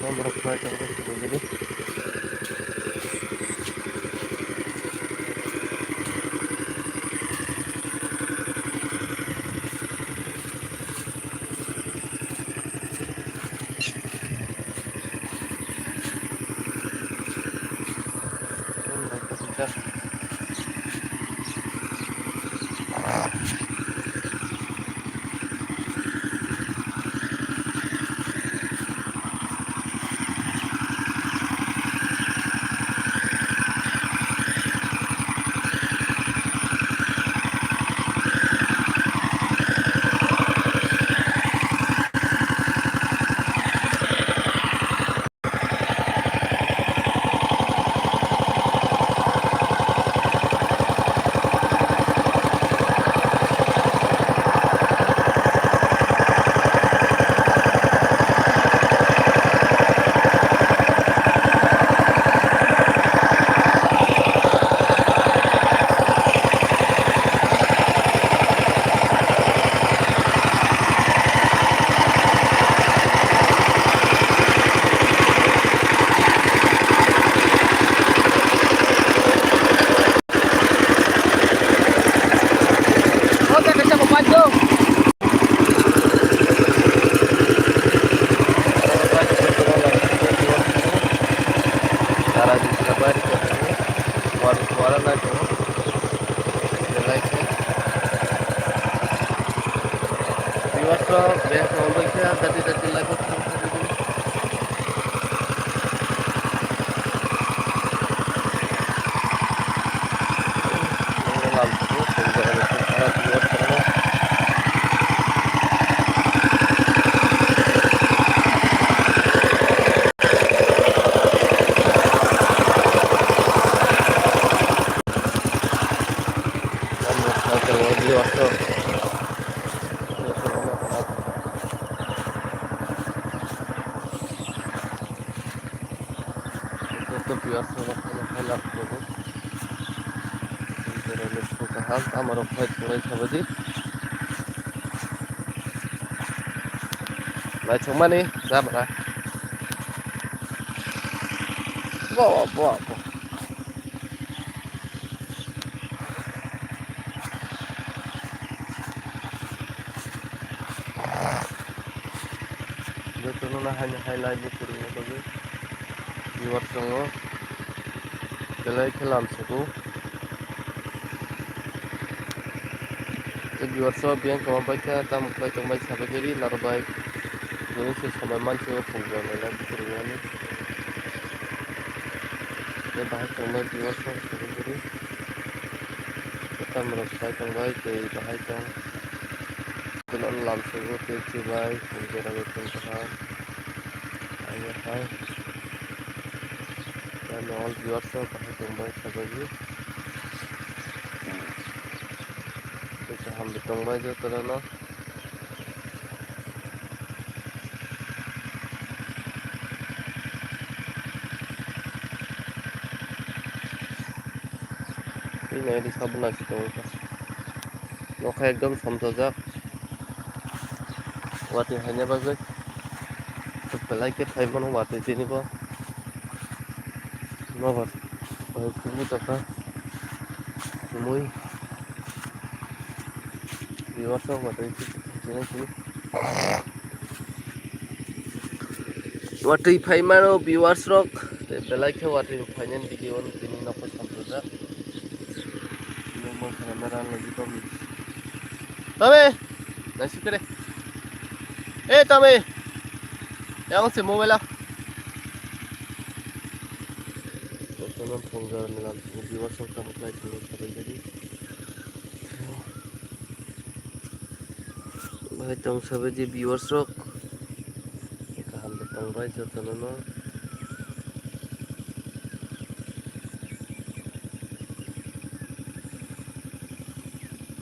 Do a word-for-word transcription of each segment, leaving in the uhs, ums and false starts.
Norok khlai tongkha, tongkha. Belai khe. Viewers rok, beng tongwi khe jati jati live o thang thang di. Lam simi simi jaga ni thang thang viewers rok. Kaham, tamo rok phai thunglai sabaidi. Naithokmani jabra. Bo, bo, bo. Jotono no haino hai live o kwrwngna bagwi viewers tongo, belai khe lam soko. Tei viewers o biyang kwma bai khe tamo khlai tongbai sabai khe ri naro bai. Nini se samai mansi o phungrok nai live o kwrwngmani. Tei bahai tongbai viewers o sabai khe ri. Tei tamo rok khlai tongbai tei bahai tong. Tei lam soko tei chibai phungrok bai tong kha. Aini hai. Tei normal viewers o bahai tongbai sabai khe ri. Tei kaham bo tongbai jotono no. Tei nai ri sabuk nai si tongo kha. Nokha ekdom somsajak. Watwi haina bagwi. Belai khe phai mano watwi tini bo. Nobar. Bai tini tokha. Tumui. Viewers rok watwi tini tini. Watwi phai mano viewers rok. Tei belai khe watwi phainani video no tini nokha samsajak. Tini bo khe camera lagi tongdi. Tame! Naisik kere. Eh, tame! Yang se mobile a. Kosono phone jar ni lam, viewers rok tamo khlai tongwi sabai jadi. Bai tong sabai di viewers rok. Kaham de tong bai jotono no.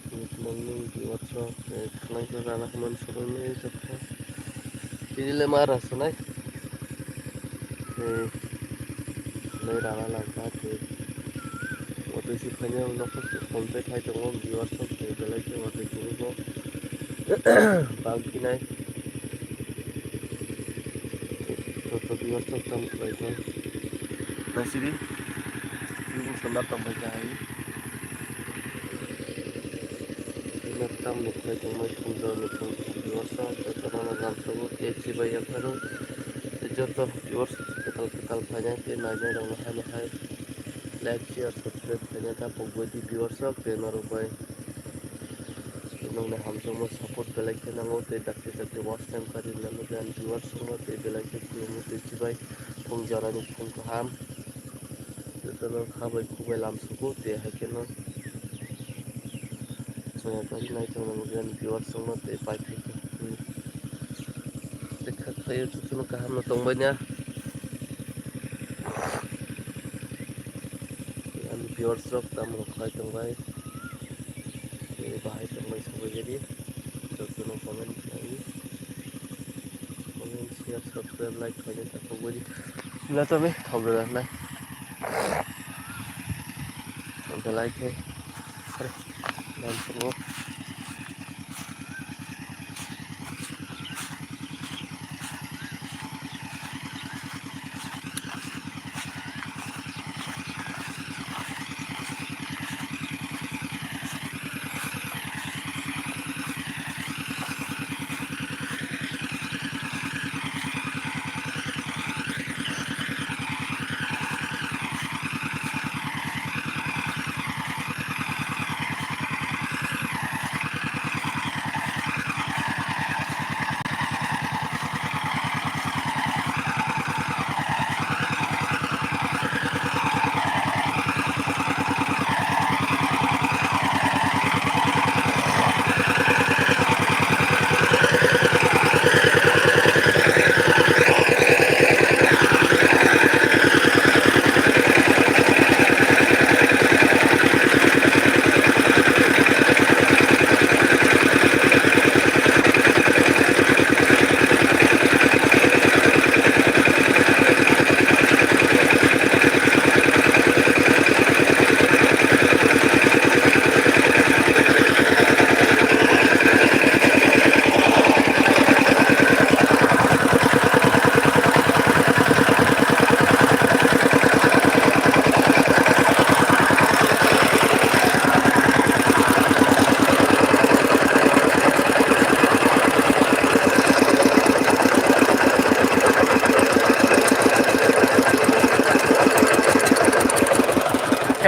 Good morning, viewers rok. Eh, khwlai khe rana hwnmani sobai mani tongkha. Tini le ma rang sonai. Eh, le rana langkha tei. Watwi si phainai nokha se phone pay khai tongo, viewers rok tei belai khe watwi tini bo bang khinai. Tei joto Viewers rok tam khlai kha. Naisidi. Viewers rok tam bai kha hai. Ino tam ni khlai tongmai thumjor ni thum viewers rok jotono no lam sogo tei chibai ya phano. Tei joto viewers kwtal kwtal phainai tei nainai rok no hai no hai like, share, subscribe khaina ta pogbai di viewers rok tei norok bai. Nongni hamjakma support belai khe nango tei dakti dakti watch time kari nango tei ani viewers rokno tei belai khe khulumgo tei chibai phung jorani phung kaham. Jotono kha bai khuk bai lam sugo tei hai kheno chwngya kari naithok nango tei ani viewers rokno tei paithak khe. Tei kha khlaiwi chuchunu kaham no tongbai na. Ani viewers rok tamo khai tongbai. Tei bahai tongbai sabai jadi. Jotono comment khlai. Comment, share, subscribe, like khlai ta thok bai di. Sila to me thok da nai. Belai khe. Are, dan sungo.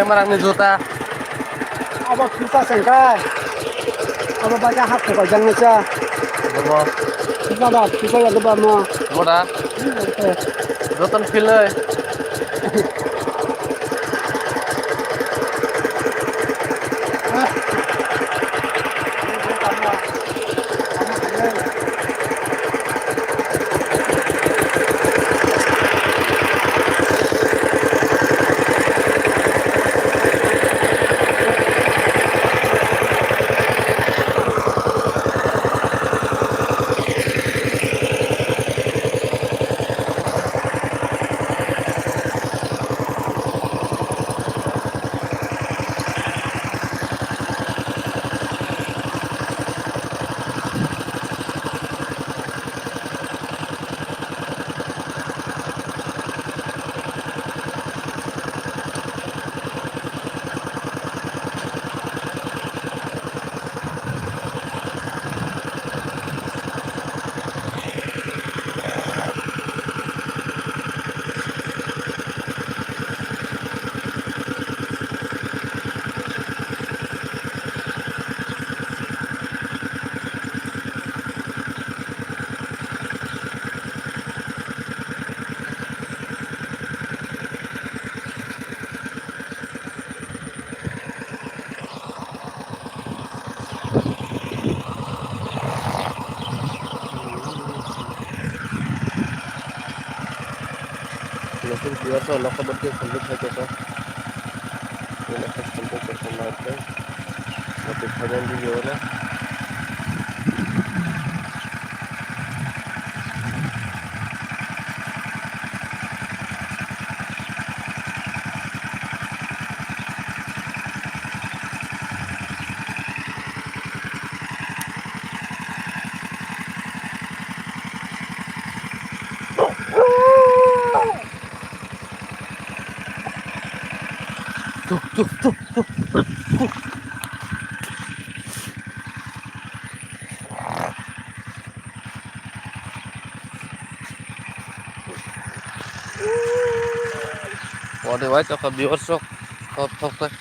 Camera ni juta. Abo kisa sengkai. Abo baja hap ko jang ni cha. Abo. Kisa da, kisa ya da mo. Mo da. Joton feel nai. Nokni biwasa nokha bwtwi sunduk khai tongkha. Nokha sunduk tongkha naikhe. Motwi khainani video no. Tuh, tuh, tuh, tuh. Wadi wai tokha viewers rok. Thok, thok, thok.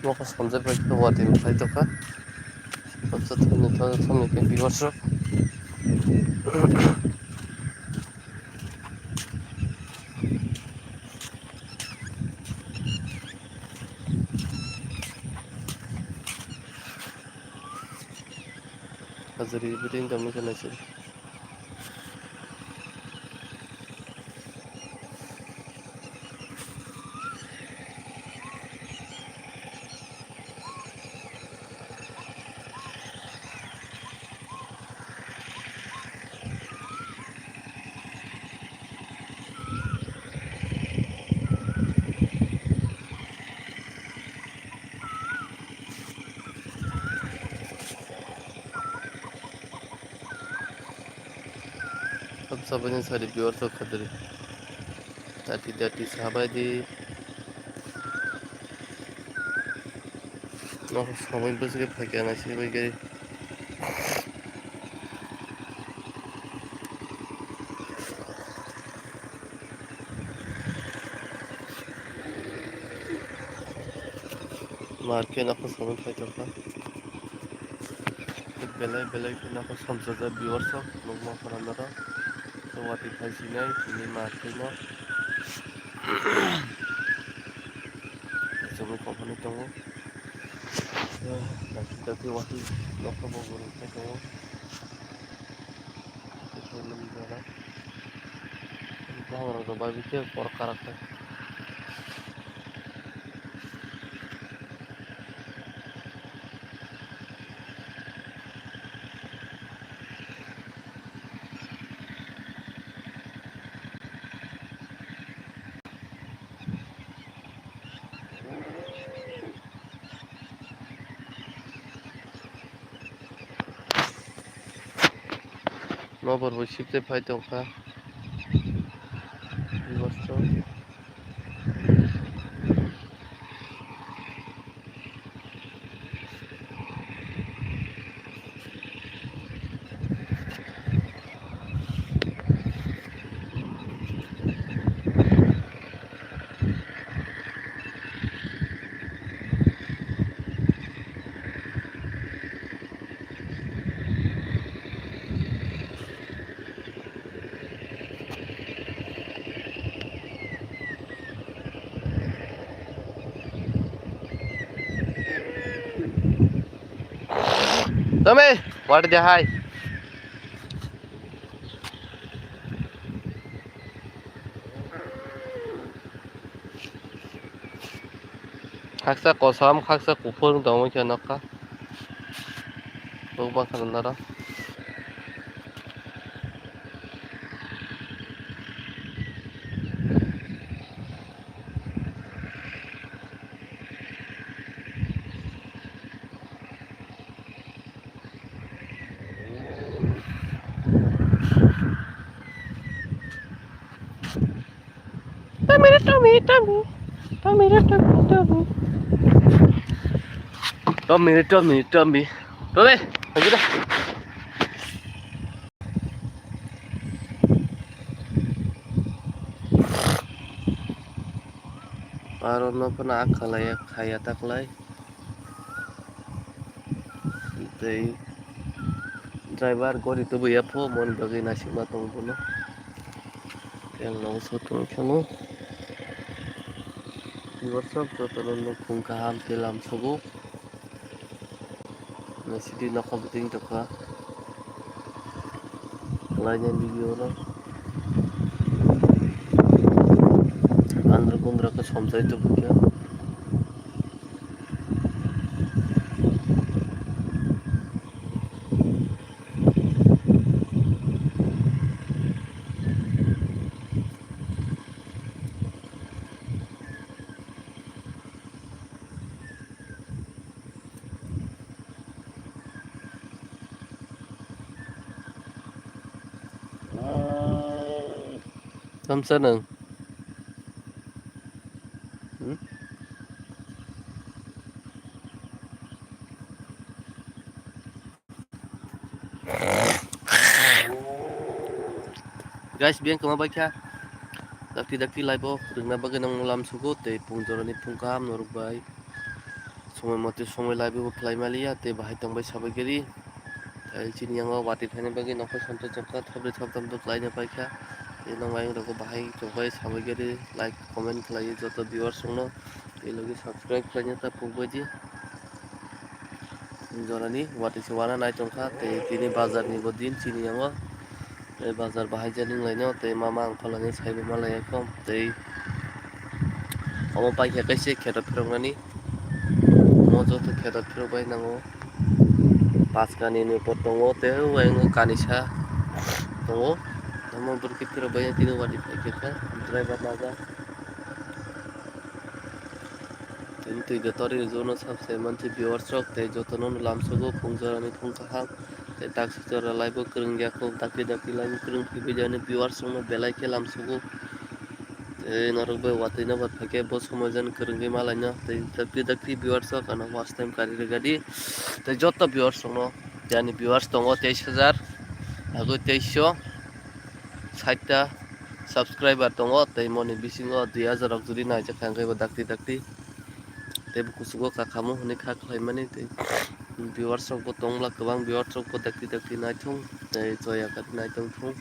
Nokha samjak bai khe watwi mwtai tongkha. Joto thani khe, thani khe viewers rok. Hajari bwtwi wngtongmani khe naisidi. Sabsabani sari viewers rok khadri. Dati dati sabai di. Nok samui bwswk phaikha naisidi bai gari. Market nokha samui phai tongkha. Belai belai khe nokha samsajak viewers rok nukma phano norok. Watwi phai sinai tini market no. Chumui kok phano tongo. Dakti dakti watwi nokha bo gurung phai tongo. Bwskango rok bai bisi borok karak khe. Nokbar bo sibte phai tongkha. Bosto. Tommy, what the hi? Khaksa kosom, khaksa kuphur wng tongwi khe nokha. Nukma kha nwnaro. Tommy re Tommy, Tommy. Tommy re Tommy, Tommy. Tommy re Tommy, Tommy. Tommy, lagi dah. Aro no phano a khalai ya, khaya ta khlai. Tei driver gori tubu ya pho, mon bagwi naisingma tong bono. Yang no so tong kheno. Workshop joto no nukhung kaham tei lam sugo. Sidi nokha bwtwi tongkha. Khlaina video no. Andra kundra khe somjai tongkha. Tamsa nang. Hmm? Guys, biyang kwma bai kha. Dakti dakti live o rwngna bagwi nang lam sugo tei pung jorani phung kaham norok bai. Somoi mote somoi live o khlai maliya tei bahai tongbai sabai gari. Tei chini yango watwi phaina bagwi nokha santo chokha thopri thoptam to khlaina pai kha. Tei nong ayang rogo bahai chokbai sabai gari like comment khlai joto viewers rokno. Tei logi subscribe khlaina ta pukbai di. Jorani watwi se wana nai tongkha tei tini bazar ni bo din chini yango. Tei bazar bahai jani wnglaino tei mama ang phalani saibo malai kho tei omo paikha kaisa kheto phiroknani. Omo joto kheto phirok bai nango. Paskani ni pot tongo tei o ayang kanisa tongo. Omo borok phirok bai tini watwi paikha driver naga. Tini twi joto ri jono subscribe mansi viewers rok tei jotono lam sugo phung jorani phung kaham tei taksi jora live o kwrwng ya kho dakti dakti live o kwrwng phaibai jani viewers rokno belai khe lam sugo tei norok bai watwi no bat phaikhe bo somoi jani kwrwngwi malaino tei dakti dakti viewers rok ano watch time kari rwgadi tei joto viewers rokno jani viewers tongo teis hajar agwi teisho sait ta subscriber tongo tei moni bisingo dui hajar rok jodi naijak kha hwnkhe bo dakti dakti. Tei bo kuchugo kakhamo hwnwi kha khlaimani tei viewers rokbo tongla kwbang viewers rokbo dakti dakti naithung tei choya kari naitongthung.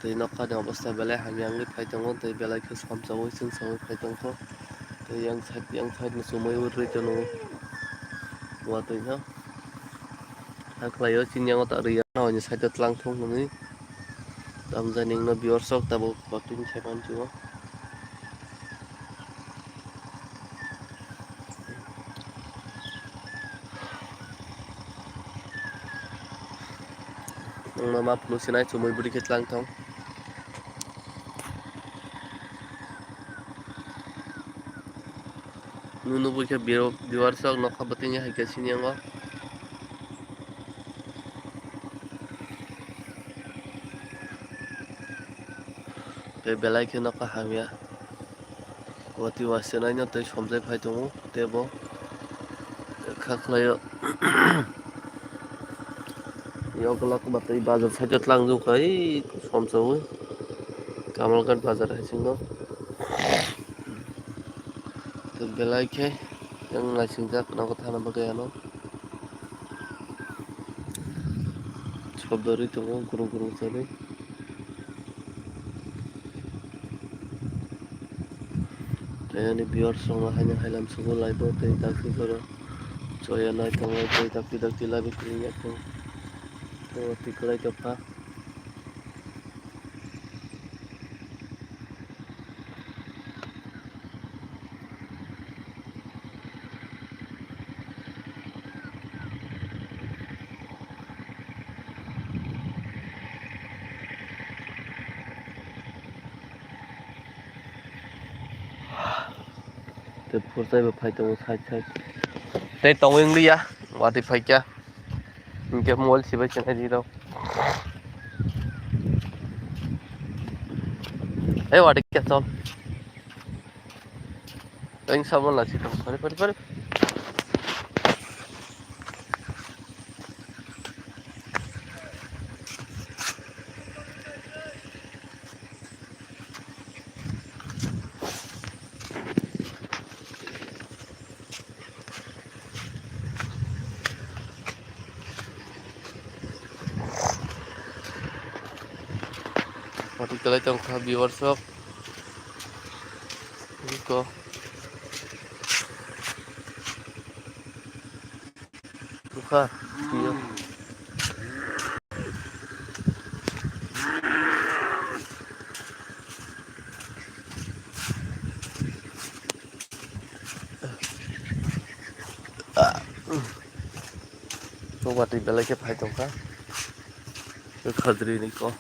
Tei nokhani obostha belai hamya wngwi phai tongo tei belai khe somsaui chwngsaui phai tongkho. Tei yang side yang side no chumui rwi tono watwi no. Hakhlaio chini yango ta rwi ya no ani side o tlang thung hwnwi. Tamjani wngno viewers rok tabuk watwi ni saimansi o. Wngno ma phunuk sinai chumui bwrwi khe tlang thung. Nunu buikhe viewers rok nokha bwtwini hai khe sini yango. Tei belai khe nokha hamya. Watwi waisanaino tei somjai phai tongo tei bo kha khlaio. Yoklak batwi bazar side o tlangjak kha ei somsaui Kamalghat bazar hai singo. Tei belai khe yang naisingjak nogo thana bagwi ano. Sobdari tongo gurung gurung chari. Tei ani viewers rokno haino hailam sugo live o tei dakti jora choya nai tongo tei dakti dakti live o kwrwngya kho. Tei o twi kwlai tongkha. Tei phursai bo phai tongo side side. Tei tongwi wng liya, watwi phaikya. Hinkhe mobile sibai se naidi rok. Ei watwi kya chol. Teng sabon la si tong. Pare, pare, pare. Twi kwlai tongkha viewers rok. Iko. Bukha. Iyo. Tok watwi belai khe phai tongkha. Khadri ni ko.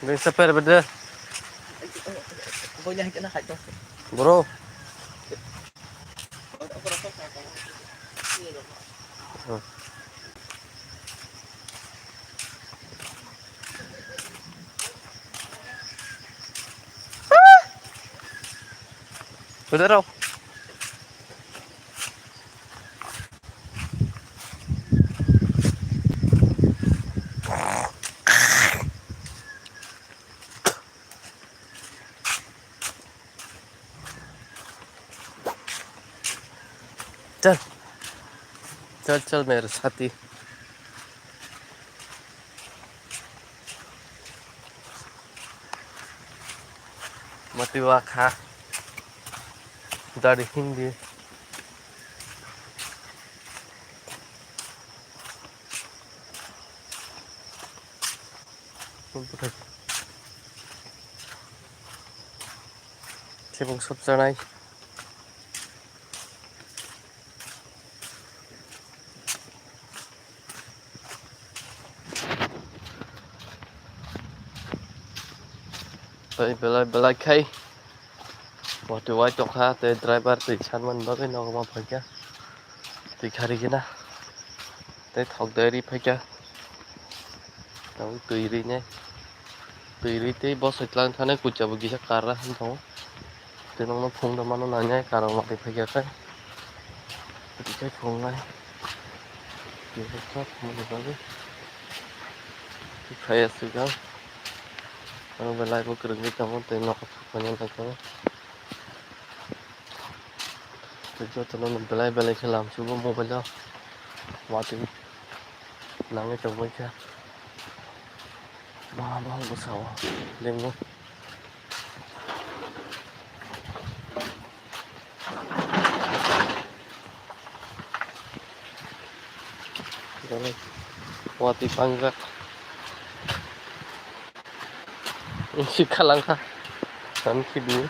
Ring seper bede. Bro. Bede rok. Chal. Chal, chal, mere sati. Mati wakha. Dari Hindi. Sebung sopjanai. Tei belai belai khai. Watwi wai tongkha, tei driver twi sanmani bagwi nogo ma phaikha. Twi khari gina. Tei thok dai ri phaikha. Tabuk twi rinai. Twi ri tei bosai tlang thani kuchabo kisa karra han tongo. Tei nokno phung rw mano nangnai, karwi ma twi phaikha khe. Twi khai phungnai. Twi khai phungnai bagwi. Twi khai aswk ang. Ang belai bo kwrwngwi tongo tei nokha phukmani nai tongo. Tei jotono belai belai khe lamsugo mobile o watwi nangwi tongbaikha. Bahai bahai bwsao lingo. Watwi pangjak. Sikha langkha. Ang khibi.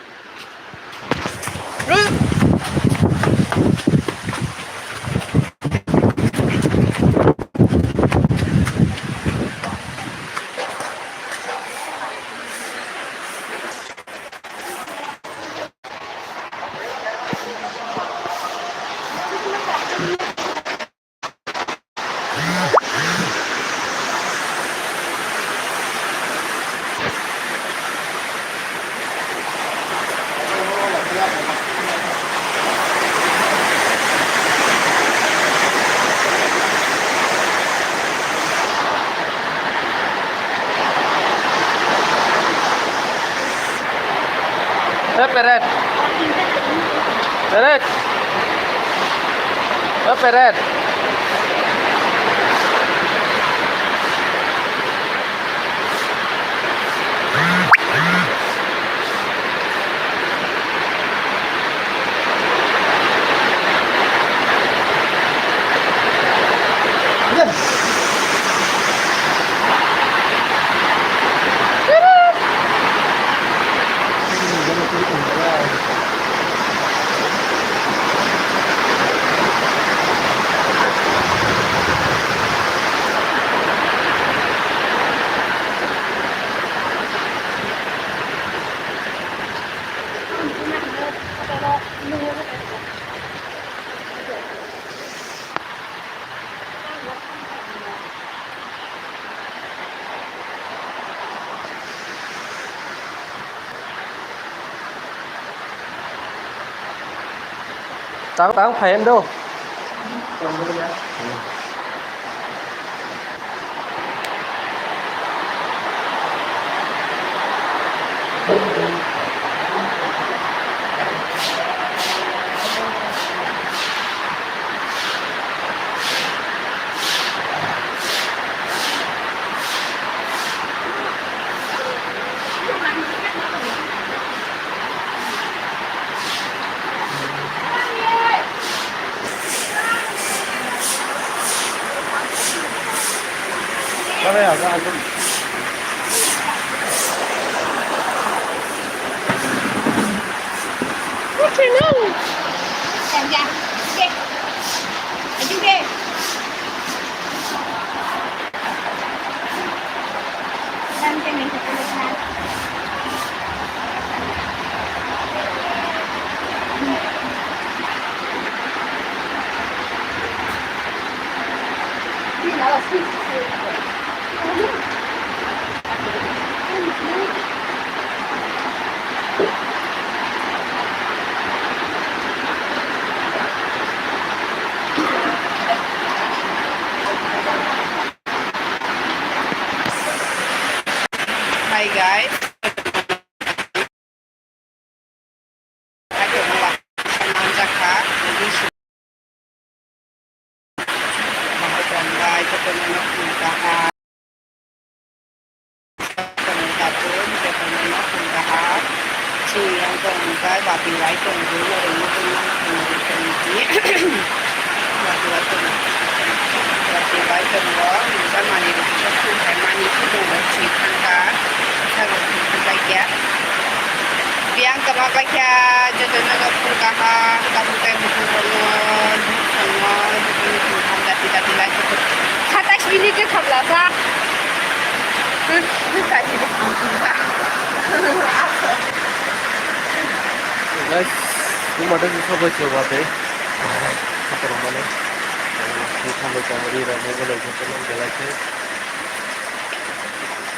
Eh, peret. Peret. Eh, peret. Tang tang phaiyendo. Hi guys. Watwi bai tongo, watwi bai tongo, watwi bai tongo, rijak manwi rok kisa phul hai mani, phul tongo, swi thangkha, sabo phul thangkha kya. Biyang kwma bai kha, joto no phul kaham, tabuk tei bukhuk rok no, bukhuk rok no, joto no phul kaham, dati dati lai kha. Satais minute khe thapla sa. Guys, buma tei sokoi se watwi. Katormani. Tei thanglai tongmani rok mobile bai jotono belai khe.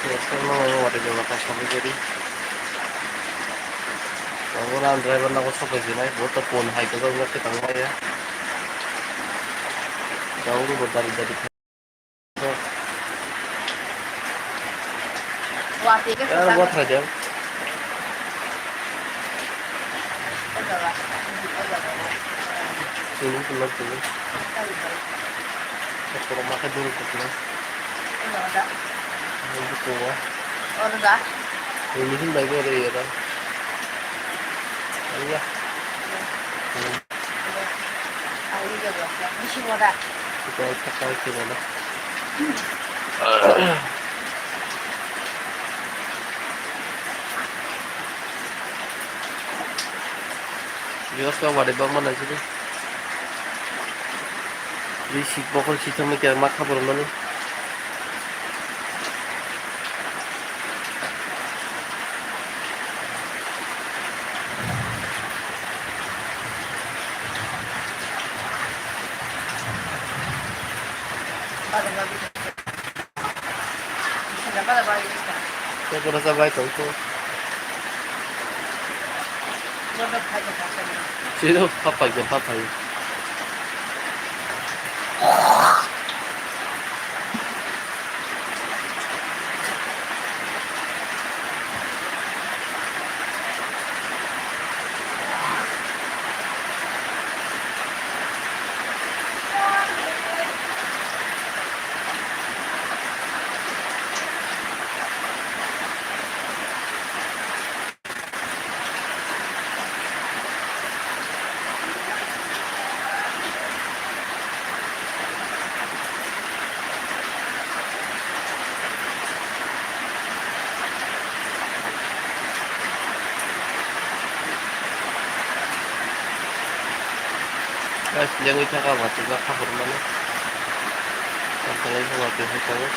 Tei thanglai watwi jora ta samui gari. Tabuk ang driver nogo sokoi sinai, bo to phone hai khe tongmani ya. Tabuk bo dari dari. Watwi khe kwchak. Watwi de. O jaga. O jaga. Sini, sini, sini. Tari, tari. Kotorma khe duri kotorma. O jaga da. Ini kotorma. O jaga. Ini hin bai gore ya da. Iya. Ang video vlog na, bisi moda. Ito ay sakay kilala. Bios ka wari bang mana sini. Di si bokol si thangma kaya mak khabor mani. Kebura sa bai tong kho. Sino papai ke papai. Guys, lengwi thaka watwi ba khaphur mano. Tongthalai khe watwi hai tongo.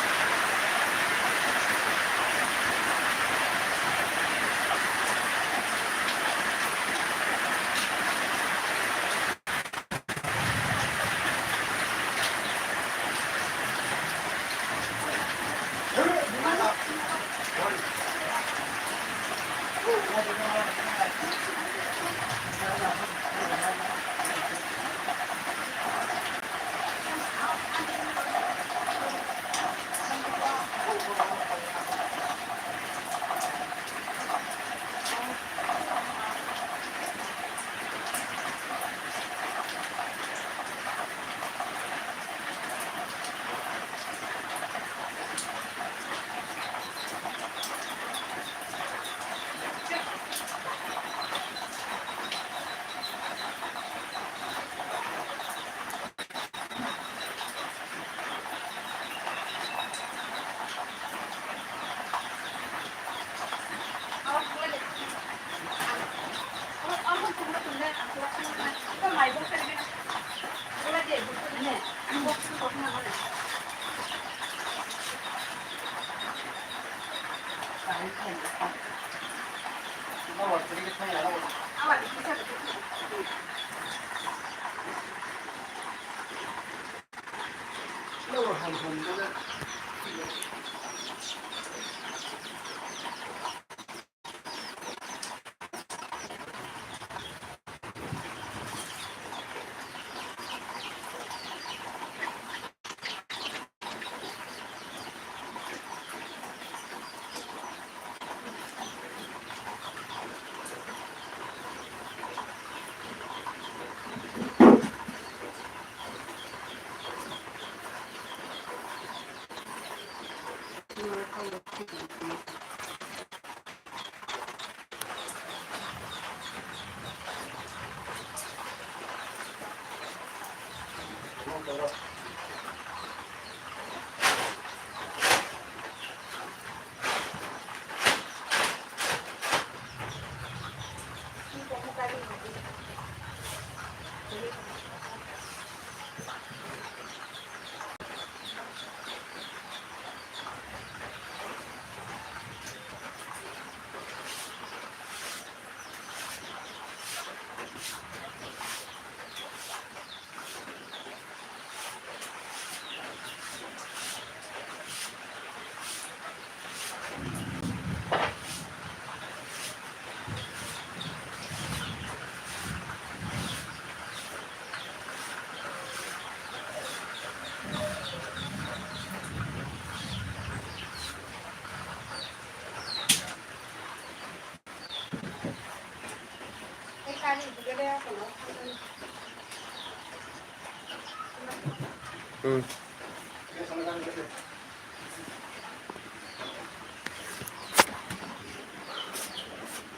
Hmm.